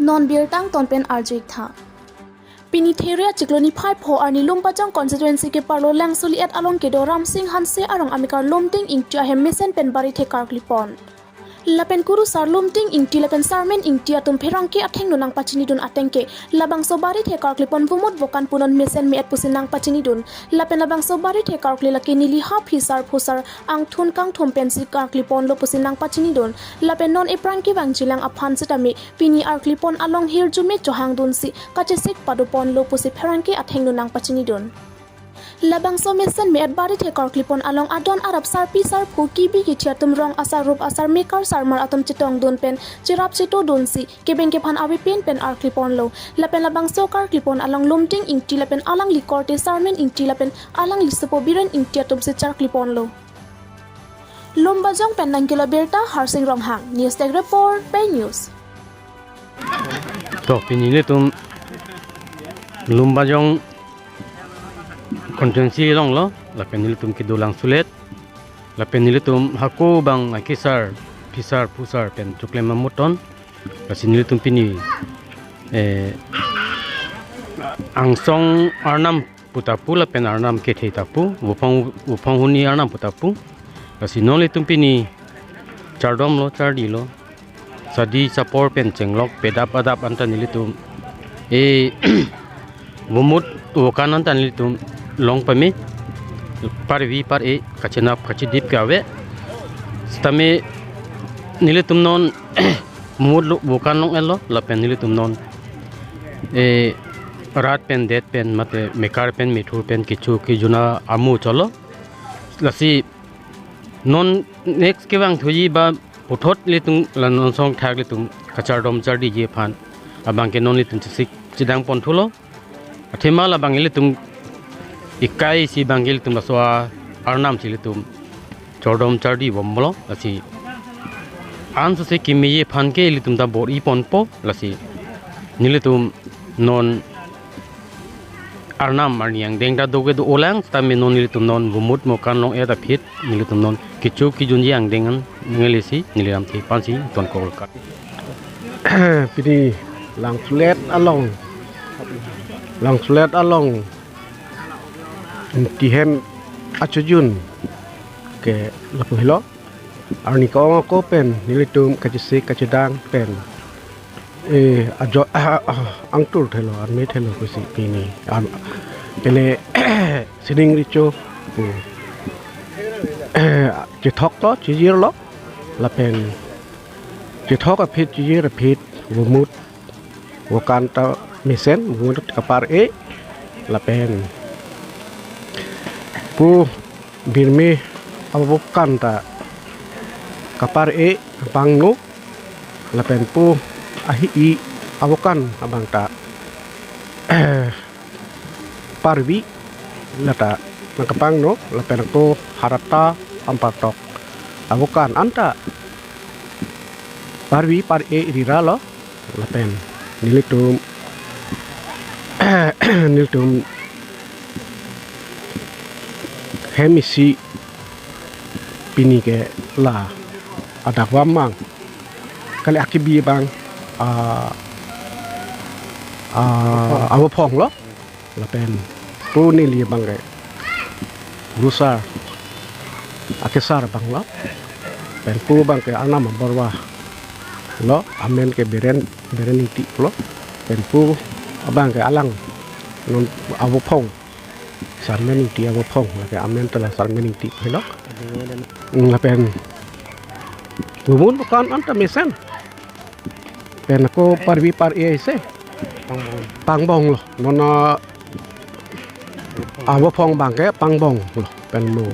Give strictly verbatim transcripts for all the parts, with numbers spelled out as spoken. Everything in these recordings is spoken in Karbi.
Non birta angton pen arju-ik tha. Pini There achiklo niphai pho arni Lumbajong constituency keparlo Langsuli et along kedo Ramsing Hanse arong amekar Lumding Ingti ahem mesen pen barithe karklipon. Lapen kurusar Lumding Ingti lapen Sarmen Ingti atum pherangke athengno nangpachinidun ateng ke labangso barithe karklipon vomut vokan punon mesen me-et pusi nangpachinidun. Lapen labangso barithe karkli lake neli ha phisar phusar angthun kangthum pensi karkliponlo pusi nangpachinidun. Lapen non epran kevangjilang aphan sitame pini arklipon along hirjume chohangdunsi kachesik padoponlo pusi pherangke athengno nangpachinidun. Labangso mesen me-et barithe karklipon along adon arap sarpi sarpo kibi kithi atum rong asar rup asar mekar sarmar atum chetongdun pen cherap chetodunsi kebeng kephan avepin pen arkliponlo. Lapen labangso karklipon along Lumding Ingti lapen alangli korte Sarmen Ingti lapen alangli sopo Biren Ingti atumsi charkliponlo. Lumbajong pen nangkelo birta Harsing Ronghang, News Desk Report, Pei News. To, pini nelitum Lumbajong constituency alonglo, lapen nelitum kedo Langsulet, lapen nelitum hako bang akesar, phisar, phusar pen choklem amuton, lasi nelitum pini, eh, angsong arnam pu ta pu lapen arnam kethe ta pu, vophong, vophong huni arnam pu ta pu. Lasi non nelitum pini chardomlo, chardilo. Sadi sapor pen chenglok pedap adap anta nelitum e vomut vokan anta nelitum long pame. Parvi par-e kachenap kachidip ke ave. Sitame nelitum non vomut lo, vokan long-etlo, lapen nelitum non e rat pen det pen mate mekar pen methur pen kecho kejun amu cholo. Lasi non next kevang thuji ba puthot nelitum la non song thak nelitum kachardom chardiji aphan abang ke non nelitum chesik chedang ponthulo. Athema labang nelitum ikai si bang nelitum laso arnam si nelitum chardom chardi bomlo, lasi ansose kemeji aphan ke nelitum ta bor-i ponpo. Lasi nelitum non arnam arni angdeng ta do kedo-olang, sitame non nelitum non vomut vokan long-et aphi nelitum non kecho kejunji angdeng an nangkele si neli lamthe aphansi tonkok-lo. Pini Langsulet along, Langsulet along Ingti hem achojun ke lapu helo. Arni ko-ong ako pen nelitum kachesik kachedang pen, eh, ajo, ah, ah, angtur thelo, arme thelo pusi pini. Am, pele sining recho pu, eh, chethoklo, chijirlo, lapen chethok aphi chijir aphi vomut vokan ta mesen, vomut kapar-e, lapen pu birme avokan ta kapar-e pangno, lapen pu ahi-i avokan abang ta parvi lata nangkapangno, lapen ako harata ampatok avokan anta parvi par-e riralo, lapen nelitum, nelitum hem isi pini ke la adak vamang kali akibi bang, ah, ah, avophonglo. Lapen pu neli abang ke kurusar akesar abanglo. Pen pu abang ke arnam aborva lo, amen ke Biren, Biren Ingti pulo. Pen pu abang ke alang non avophong, Sarmen Ingti avophong, lake amen ta la Sarmen Ingti pulo. Hmm, lapen vomut vokan anta mesen. Pen ako parvi par-e isi pangbonglo. Non avophong abang ke pangbonglo. Pen mo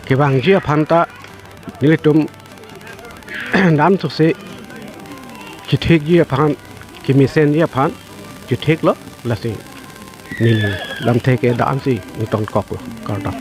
kevangji aphan ta nelitum ansose chethekji aphan, kemesenji aphan chetheklo, lasi neli lamthe ke da-ansi ingtonkoklo, kardom.